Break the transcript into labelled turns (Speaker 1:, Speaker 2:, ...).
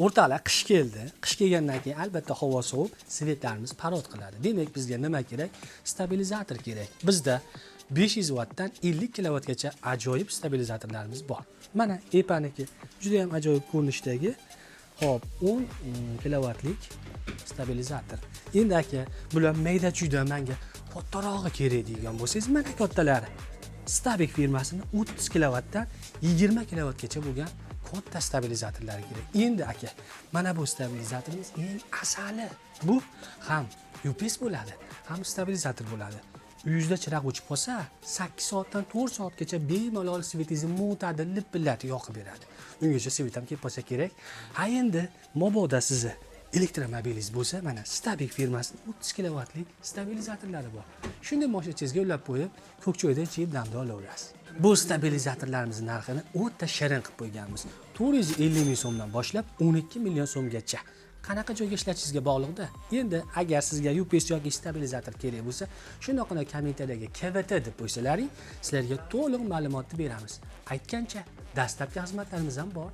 Speaker 1: O'rtoqlar, qish keldi. Qish kelgandan keyin albatta havo sovib, свет larimiz parod qiladi. Demak, bizga nima kerak? Stabilizator kerak. Bizda 500 vattdan 50 kilovatgacha ajoyib stabilizatorlarimiz bor. Mana Epaniki juda ham ajoyib ko'rinishdagi, hop, 10 kilovatlik stabilizator. Endi aka, bular mayda chuyda, menga kattarog'i kerak degan bo'lsangiz, mana kattalari. Stabik firmasini 30 kilovatdan 20 kilovatgacha bo'lgan katta stabilizatorlari kerak. Endi aka, mana bu stabilizatorimiz eng asali. Bu ham UPS bo'ladi, ham stabilizator bo'ladi. Uyingizda chiroq o'chib qolsa, 8 soatdan 4 soatgacha bemalol свет ingizni mo'tadil lipillatib yoqib beradi. Ungacha свет ham kelib qolsa kerak. Ha, endi mabodo sizni elektromobilingiz bo'lsa, mana Stabik firmasini 30 kilovatlik stabilizatorlari bor. Shunday mashinangizga ulab qo'yib, ko'k choyda ichib damda olaverasiz. Bu stabilizatorlarimizni narxini o'ta shirin qilib qo'yganmiz. 450 ming so'mdan boshlab 12 million so'mgacha. Qanaqa joyga ishlatishingizga bog'liqda. Endi agar sizga UPS yoki stabilizator kerak bo'lsa, shundoqqina kommentariyaga KVT deb qo'ysalaring, sizlarga to'liq ma'lumotni beramiz. Aytgancha, dastlabki xizmatlarimiz ham bor.